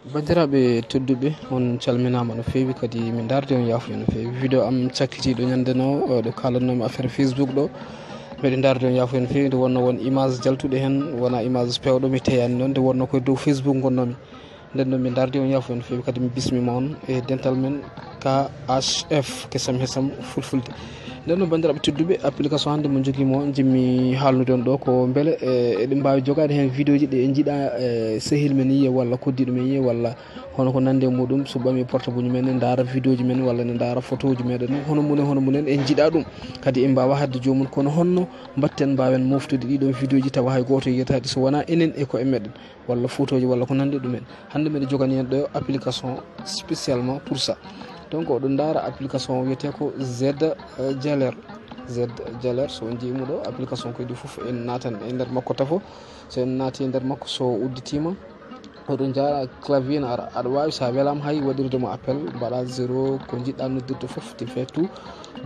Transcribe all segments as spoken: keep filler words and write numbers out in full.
Bandiraɓe tedduɓe, on calminama no feewi, kadi min darde on yafuya no feewi. Video am cakkitiɗo ñande no, eh, ɗo kalannomi affaire Facebook ɗo. Mbeɗe darde on yafuya no feewi, nde wonno won image jaltuɗe hen, wona image pewɗo mi teyani noon, nde wonno koye dow Facebook gonnomi. Nden noon min darde on yafuya no feewi, kadi mi bismima on e dental men K H F, kesam hesam fulfulde. Nden noon, bandiraɓe tedduɓe, application hannde mo jogimo jimmi haalnude on ɗo ko beele, eh, eɗen mbawi jogade hen video ji ɗe en jiiɗa, eh, sehil men yiye walla koddiɗo men yiye walla hono ko nandi e muɗum, so ɓami portable ji men ne ndaara video ji men walla ne ndaara photo ji meɗen hono munen, hono munen en jiiɗa ɗum. Kadi en mbawa hadde jomum, kono honno mbatten mbawen moftude ɗiɗon video ji tawa hay goto yiyata ɗi so wona enen e koye meɗen, walla photo ji walla ko nandi ɗumen. Hannde mbiɗa jogani en ɗo application spécialement pour ça. Donc oɗon ndaara application o wiyete ko Z, eh, Jaler. Z Jaler, so on jii mo ɗo, application ko ɗi fof en naatan e nder makko tafo. So en naati e nder makko, so udditima, oɗon njaara clavier na ara. Aɗa wawi, sa welama hay, waɗirde mo appel, mbaɗa zéro, ko jiɗɗa noddirde fof, tu fais tout.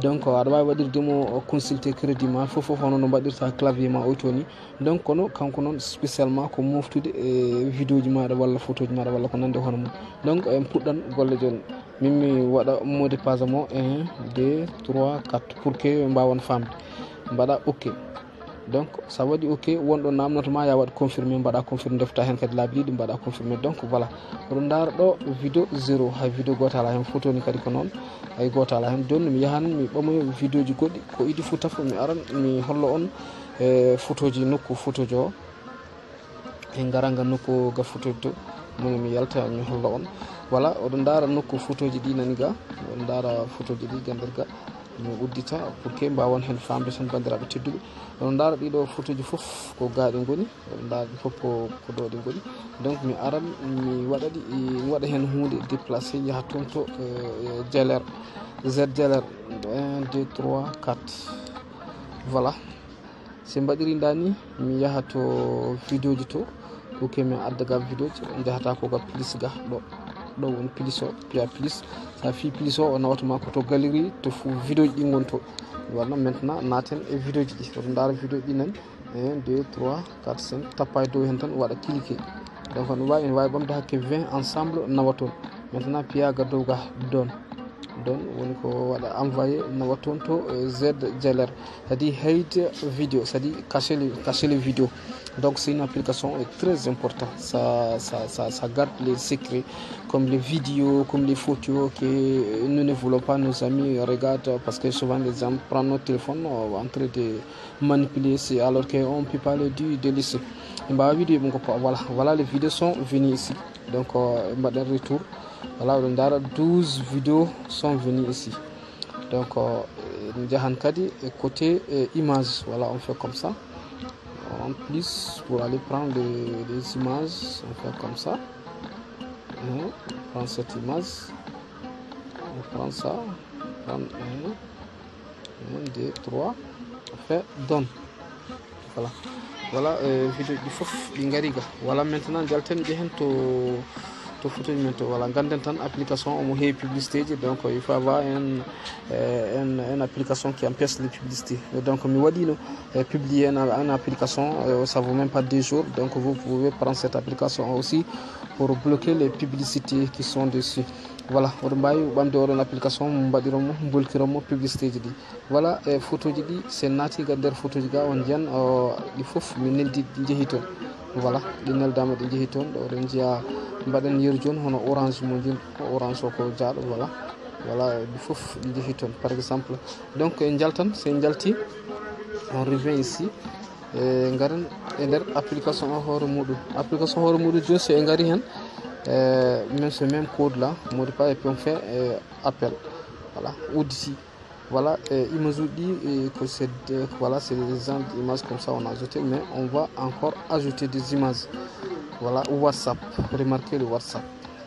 Donc aɗa wawi waɗirde mo consulter crédit ma fof, fof hono no mbaɗirta clavier ma o toni. Donc kono kanko noon spécialement ko moftude e video ji maɗa walla photo ji maɗa walla ko nandi hono mum. Donc en puɗɗan golle jon. Min mi waɗa mot de passe mo un, deux, trois, quatre pour que ɓe mbawan famde. Mbaɗa ok. Donc sa waɗi ok, wonɗo namnoto ma ya waɗ confirmé, mbaɗa confirmé, defta hen kadi laabi ɗiɗi, mbaɗa confirmé. Donc voilà, oɗon ndaara ɗo video zéro, hay video goto ala hen, photo ni kadi ko noon, hay goto ala hen. Joni mi yahan mi ɓamoyo video ji goɗɗi, ko idi fof tafo mi aran mi hollo on, eh, photo ji nokku photo ji o. En ngara nga nokku ga photo ji to, moni mi yalta mi hollo on. Voilà, oɗon ndaara nokku photo ji ɗi nani ga, oɗon ndaara photo ji ɗi ga nder ga, mi uddita pour que mbawan hen famde tan, bandiraɓe tedduɓe. Oɗon ndaara ɗiɗo photo ji fof ko ga ɗi ngoni, oɗon ndaara ɗi fof ko, ko ɗo ɗi ngoni. Donc mi aran mi waɗa ɗi, mi waɗa hen hunde déplacé, yaha toon to, eh, Jaler, Z Jaler, un, deux, trois, quatre. Voilà. Si mbaɗiri nda ni, mi yaha to video ji to, ok, mi adda ga video ji, jahata ko ga plus ga ɗo. Ɗo woni plus o, piya plus. Sa fi plus o, o nawata ma ko to galerie, to fu video ji ɗi ngoni to. Voilà, maintenant naaten e video ji ɗi. Oɗo ndaara video ji ɗi nani. Un, deux, trois, quatre, cinq. Tappa e dow hen tan, waɗa cliquer. Donc no wawi, ene wawi ɓamde hakke vingt ensemble nawa toon. Maintenant piya ga dow ga, done. Done woni ko waɗa envoyé nawa toon to, eh, Z Jaler. C'est-à-dire hide video, c'est-à-dire cacher les, cacher les vidéos. Donc c'est une application, euh, très importante. Ça, ça, ça, ça garde les secrets, comme les vidéos, comme les photos que, euh, nous ne voulons pas nos amis regardent, parce que souvent les gens prennent notre téléphone, euh, en train de manipuler ici, alors qu'on ne peut pas le dire de laisser. Voilà, voilà, les vidéos sont venues ici. Donc, euh, mbaɗen retour. Voilà, oɗon ndaara, douze vidéos sont venues ici. Donc, euh, en jahan kadi e côté, euh, image. Voilà, on fait comme ça. En plus, pour aller prendre les, les images, on fait comme ça. Hein, on prend cette image. On prend ça. On prend, hein, un, deux, trois. On fait done. Voilà. Voilà, euh, video ji fof ɗi ngari ga. Voilà, maintenant jalten jehen to, to photo ji men to. Voilà, ganden tan application omo heewi publicité ji, donc il faut avoir un, euh, un, une application qui empêche les publicités. Et donc mi waɗino, euh, publier une, une application, euh, ça vaut même pas deux jours. Donc vous pouvez prendre cette application aussi pour bloquer les publicités qui sont dessus. Voilà, oɗon mbawi ɓamde oɗon application, mbaɗiron mo, bulkiron mo publicité ji ɗi. Voilà, e photo ji ɗi, sen naati ga nder photo ji ga, on jiyan, o, ɗi fof mi neldi, ɗi jeehi toon. Voilà, ɗi neldama, ɗi jeehi toon. Ɗo oɗon jiya, mbaɗen yeru joni hono orange mo joni, ko orange o ko jaaɗo, voilà. Voilà, ɗi fof ɗi jeehi toon, par exemple. Donc en jaltan, sen jalti, on revient ici. E ngaren e nder application o hoore muɗum. Application hoore muɗum joni, so en ngari hen, e, même ce même code là, mot de passe, et puis on fait, e, appel. Voilà, udditi. Voilà, e, image uji ɗi, e, ko c'est de, voilà, c'est des gens d'images comme ça on a ajouté, mais on va encore ajouter des images. Voilà, WhatsApp, remarquez le WhatsApp.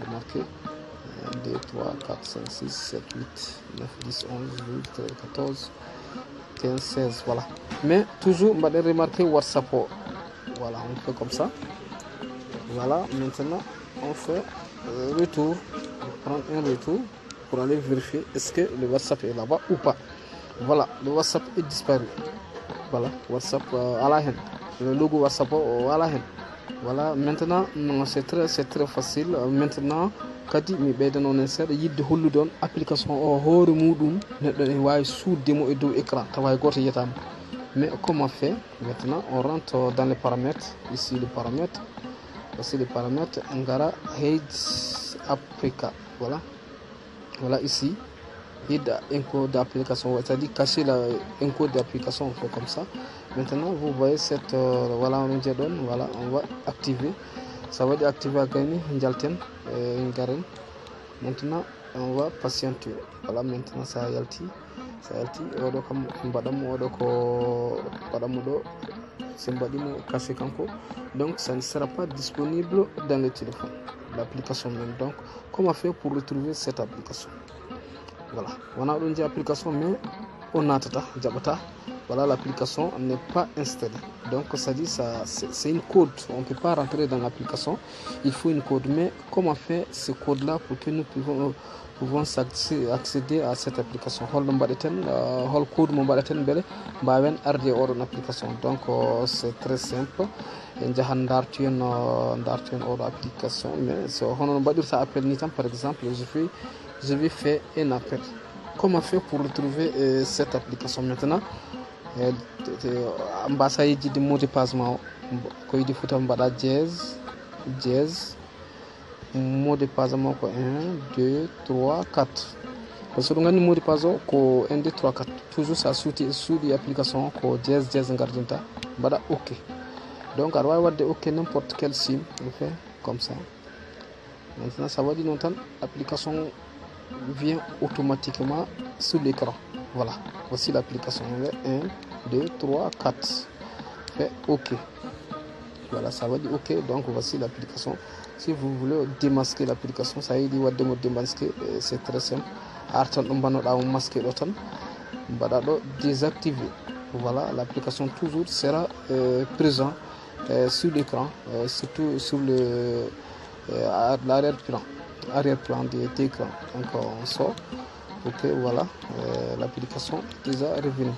Remarquez, un, deux, trois, quatre, cinq, six, sept, huit, neuf, dix, onze, douze, treize, quatorze, quinze, seize, voilà. Mais toujours, mbaɗen remarquer WhatsApp o. Voilà, on fait comme ça. Voilà, maintenant, on fait, euh, retour. On prend un retour pour aller vérifier est-ce que le WhatsApp est là-bas ou pas. Voilà, le WhatsApp est disparu. Voilà, WhatsApp, euh, ala hen. Le logo WhatsApp o, o ala hen. Voilà, maintenant, non, c'est très, c'est très facile. Euh, maintenant, kadi mi ɓeydan on en seeɗa yiɗde hollude on application o hoore muɗum, neɗɗo ne waawi suuɗde mo e dow écran, tawa hay gooto yiyata mo. Mais comment faire? Maintenant, on rentre dans les paramètres. Ici, les paramètres. Voici les paramètres. Ngara Hedge Africa. Voilà. Voilà ici. Hide encode d'application, c'est-à-dire cacher la encode d'application, on fait comme ça. Maintenant, vous voyez cette, euh, voilà, on dit donne, voilà, on va activer. Ça veut dire activer à gagner, njalten, euh, ngaren. Maintenant, on va patienter. Voilà, maintenant ça a yalti. Ça a yalti. Oɗo kam, mbaɗam, oɗo ko, mbaɗam ɗo. Si mbaɗimo cacher kanko. Donc, ça ne sera pas disponible dans le téléphone. L'application même. Donc, comment faire pour retrouver cette application? Voilà. On a une application, mais on n'attend pas. Voilà, l'application n'est pas installée. Donc, ça dit, ça, c'est c'est une code. On ne peut pas rentrer dans l'application. Il faut une code. Mais comment faire ce code-là pour que nous pouvons, pouvons s'acc-, accéder à cette application? Hol no mbaɗeten, euh, hol code mo mbaɗeten beele mbaawen arde e oɗon application? Donc, euh, c'est très simple. En njahan ndartoyen, euh, ndartoyen oɗo application. Mais so hono no mbaɗirta appel ni tan, par exemple, je vais, je vais faire un appel. Comment faire pour retrouver, euh, cette application maintenant? Eh, te, te, a mbasa yejjitde mot de passe ma o. Ko yiɗi fof tan mbaɗa dièse, dièse. Mot de passe ma ko un, deux, trois, quatre. Parce que ɗum nganndi mot de passe o ko un, deux, trois, quatre. Toujours sa suuti, suuɗi application o ko dièse, dièse ngardinta. Mbaɗa OK. Donc, aɗa waawi waɗde OK n'importe quel sim. On fait comme ça. Maintenant, ça veut dire non tan, l'application vient automatiquement sur l'écran. Voilà, voici l'application. Un, deux, trois, quatre. Fait OK. Voilà, ça veut dire OK. Donc, voici l'application. Si vous voulez démasquer l'application, ça veut dire waɗde mo démasquer, euh, c'est très simple. A artan ɗo mbannoɗa mo masquer ɗo tan. Mbaɗa ɗo désactiver. Voilà, l'application toujours sera, euh, présent, euh, sur l'écran, euh, surtout sur le, euh, à l'arrière-plan, arrière-plan de l'écran. Donc, on sort. OK, voilà, euh, l'application est déjà revenue.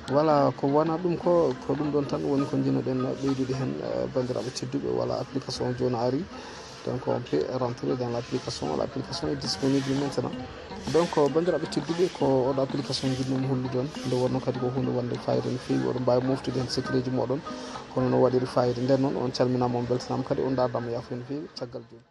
Voilà, ko wona ɗum ko, ko ɗum ɗon tan woni ko njinoɗen ɓeydude heen, euh, banndiraaɓe tedduɓe. Voilà, application o jooni ari. Donc, on peut rentrer dans l'application. L'application est disponible maintenant. Donc, euh, banndiraaɓe tedduɓe, ko oɗo application njiɗmi mo hollude on. Nde wonnoo kadi ko huunde wonde fayida no feewi. Oɗon mbaawi moftude heen secret ji mooɗon, kono no waɗiri fayida. Nden noon, on calminaama, on mbeltanaama kadi, on ndaardaama yaafo no feewi. Caggal jooni.